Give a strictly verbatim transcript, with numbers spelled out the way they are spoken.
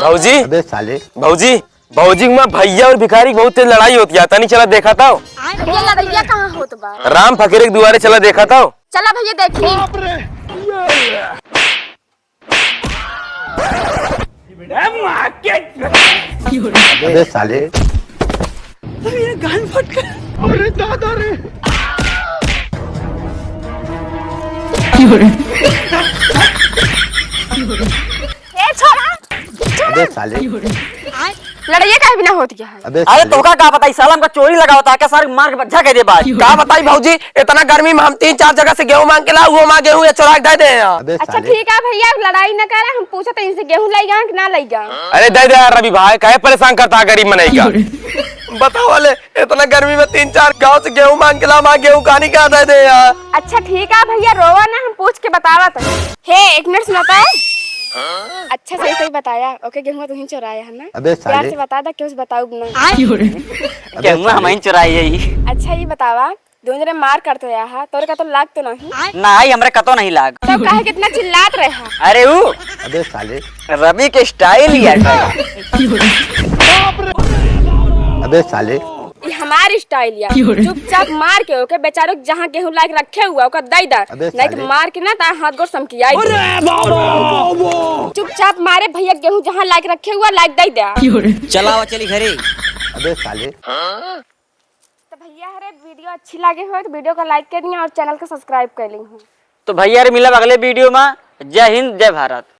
भौजी, अबे साले। भौजी, भौजी मा भैया और भिखारी क बहुत तेज लड़ाई होत है, तनी चला देखा ताव। भैया, लड़ाइया कहाँ होत बा? राम फकीरे के दुआरे चला देखा ताव। चला भैया देखी। अबे साले। अरे दादा रे। ए छोड़ा, छोड़ा। अबे साले। लड़ाइया काहे बिना होत गया है? अबे अरे साले। तोहका का बताई, साला हमका चोरी लगावत है, का सार मार के बज्जा कइ देबा। का बताई भौजी, इतना गर्मी मा हम तीन चार जगह से गेहूं मांग के लावा, उहो मा गेहूं ये चोरा के दइ दे हैं। अबे अच्छा साले। ठीक है भैया, अब लड़ाई न करा, हम पूछत है इनसे गेहूं लइ गया कि ना लइ गया। अरे दइ दे यार रवि भाई, काहे परेशान करता है गरीब मनई का? बतावा ले, इतना गर्मी मा तीन चार गांव से गेहूं मांग के लावा, गेहूं कहानी कहाँ दइ दे हैं यार? अच्छा ठीक है भैया, रोवा ना, हम पूछ के बतावत है। हे, एक मिनट सुनता है? अच्छा सही सही बताया, ओके गेहूं तुहीं चोराया है ना? अबे प्यार साले। से बता दा, केहू से बताउब ना। अबे गेहूं साले। हमहीं चोराई है। अच्छा ये बतावा, दोनों जने मार करत रहा, तोरे का तो लाग तो नहीं? नाहीं, हमरे कतो नहीं लाग। तो काहे कितना चिल्लात रहा? अरे ऊ अबे साले। रवि के style ही ऐसा है। अबे साले। ये हमार style या। चुपचाप मार के ओके बेचारो जहाँ गेहूं लाइक रखे हुआ ओका दइ दा। अबे नहीं तो साले। मार के ना ता हाथ गोड़ समकियाई दे। चुपचाप मारे भैया, गेहूं जहाँ लाइक रखे हुआ लाइक दइ दा। चलावा चली घरे। अबे साले। तो भैया हरे video अच्छी लागे हो तो video का like कर दिया और channel का subscribe कर ली हूँ। तो भैया रे मिलब अगले video मा। जय हिंद, जय भारत।